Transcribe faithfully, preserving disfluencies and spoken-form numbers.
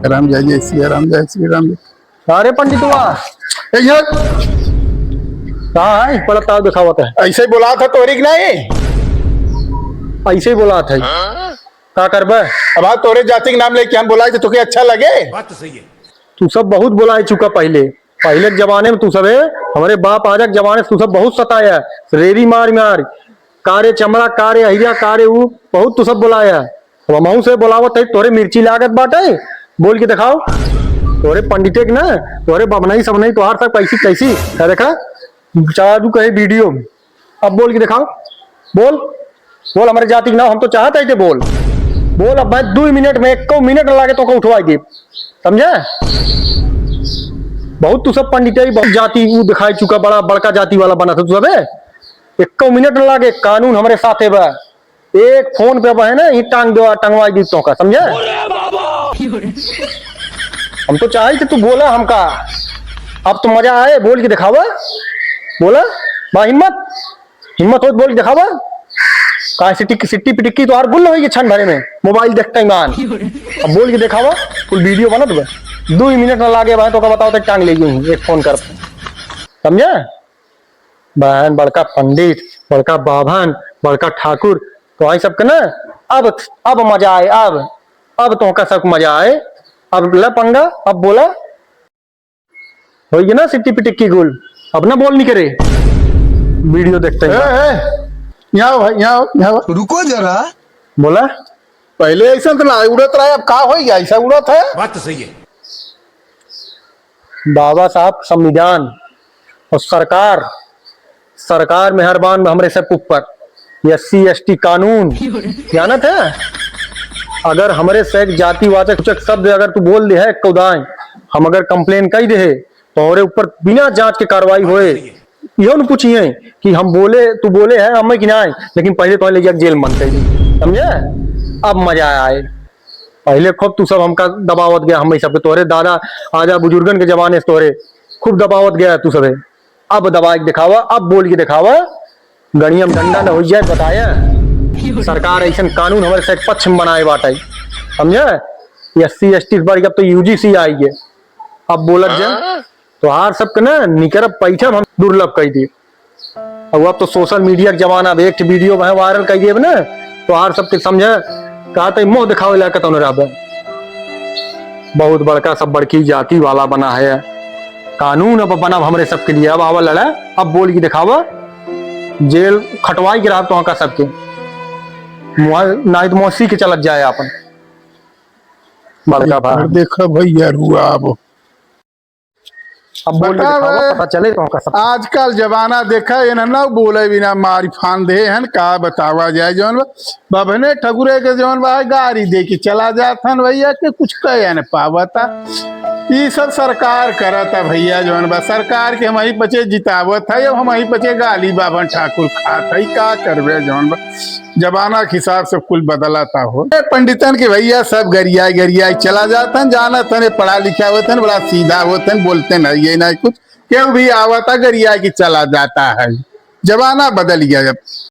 राम, जय जय सिया राम, जय श्री राम। अरे पंडितवा, ए, ये कहाँ है? बड़ा ताव दिखावत है। ऐसे ही बोला था तोहरे कि नहीं? ऐसे ही बोला था। का करबे? अब आज तोरे जाति के नाम लेके हम बोलाए तो तोके अच्छा लगे? बात तो सही है। तू सब बहुत बोलाए चुका पहिले। पहिले के जमाने में तू सबे, हमरे बाप आजा के जमाने से तू सब बहुत सताया, रेरी मार मार, कारे चमड़ा, कारे अहिया, कारे ऊ, बहुत तू सब बोलाया। अब हमहू से बोलावत है, तोरे मिर्ची लागत बाटे, बोल के देखाओ। तोरे पंडिते के ना, तोरे बबनई सबनई, तोहार सब कैसी कैसी है, देखा, चालू कहे वीडियो। अब बोल के देखाओ, बोल, बोल हमरे जाति के नाम, हम तो चाहत है के बोल, बोल। अब मैं दो मिनट में, एको मिनट ना लागे तोका उठवाई देब, समझे? बहुत तू सब पंडित है, बहुत जाति ऊ दिखाई चुका, बड़ा बड़का जाति वाला बना था तू सबे। एको मिनट ना लागे, कानून हमरे साथे बा। एक फोन पे बहे ना, ही टांग देवा, टंगवाई दी तोका, समझे? हम तो चाही कि तू बोला हमका, अब तो मजा आए, बोल के दिखावा, बोला, बा हिम्मत, हिम्मत हो तो बोल के दिखावा। काहे सिट्टी, सिट्टी पिटिक्की तो हर गुल्ल होई छन भरे में, मोबाइल देखते ही मान। अब बोल के दिखावा, कुल वीडियो बनत बा, दो ही मिनट ना लागे भाई, तोका बताओ तो टांग ले गई एक फोन कर, समझे? बहन, बड़का पंडित, बड़का बाभन, बड़का ठाकुर, तो आई सबके ना, अब, अब मजा आए, अब, अब तोहका सबके मजा आए। अब ले पंगा, अब बोला, होई ना सिट्टी पिटिक्की गुल, अब ना बोल निकरे, वीडियो देखते हैं। ए, ए, यहाँ आओ भाई, यहाँ आओ, यहाँ आओ। रुको जरा। बोला। पहिले ऐसा तो ना उड़त रहे, अब का होई गया, ऐसा उड़त है? बात तो सही है। बाबा साहब संविधान और सरकार, सरकार मेहरबान बा हमरे सब ऊपर। एससी एसटी कानून जानत है? अगर हमरे से एक जातिवाचक सूचक शब्द अगर तू बोल दे है, एक उदाई, हम अगर कंप्लेन कई दे है, तोहरे ऊपर बिना जांच के कार्रवाई होए। इहो न पूछिए कि हम बोले, तू बोले है हमें कि नाहीं, लेकिन पहिले तोहरे ले जाके जेल मन कर दी, समझे? अब मजा आए। पहिले खूब तू सब हमका दबावत गया, हम सबके तोहरे दादा आजा बुजुर्गन के जमाने से तोहरे खूब दबावत गया तू सबे। अब दबा के दिखावा, अब बोल के दिखावा, गणिया में डंडा न हो जाए, बताया। सरकार ऐसन कानून हमरे से पक्ष में बनाए बाटे, समझे? एससी एसटी पर अब तो यूजीसी आई है, अब बोलत जा। तोहार सबके ना निकरब पैठब हम दुर्लभ कई देब। अब, अब तो सोशल मीडिया के जमाना, अब एक ठे वीडियो वहाँ वायरल कई देब ना, तोहार सबके समझे, कहा तो मुँह दिखावे लायक कतौ न रहबे। बहुत बड़का सब बड़की जाति वाला बना है, कानून अब बना हमरे सबके लिए। अब आवा लड़ा, अब बोल के दिखावा, जेल खटवाई के रहब तोहका सबके, मुआ-, नाहीं तो मौसी के चलत जाए आपन। बड़का भाई। देखा भैया रुआ अब। अब बोल के बतावे, दिखावा, पता चले तो हमका सब। आजकल जमाना देखा, इन्हन ना बोले बिना मारी फान दे हन, का बतावा जाए। जौन बा, बभने ठकुरे के जौन बा, गारी दे के चला जात हन भैया, के कुछ कहे न पावता। ई सब सरकार करता भैया, जौन बा, सरकार के हमही पचे जितावत है, अब हमही पचे गाली बाभन ठाकुर खात है, का करबे जौन बा। जमाना के हिसाब से कुल बदलता हो। ए, पंडितन के भैया सब गरियाई गरियाई चला जात हन, जानत हन, पढ़ा लिखा होत हन, बड़ा सीधा होत हन, बोलते नहीं, ये नहीं कुछ, केहू भी आवता गरिया के चला जाता है। जमाना बदल गया अब।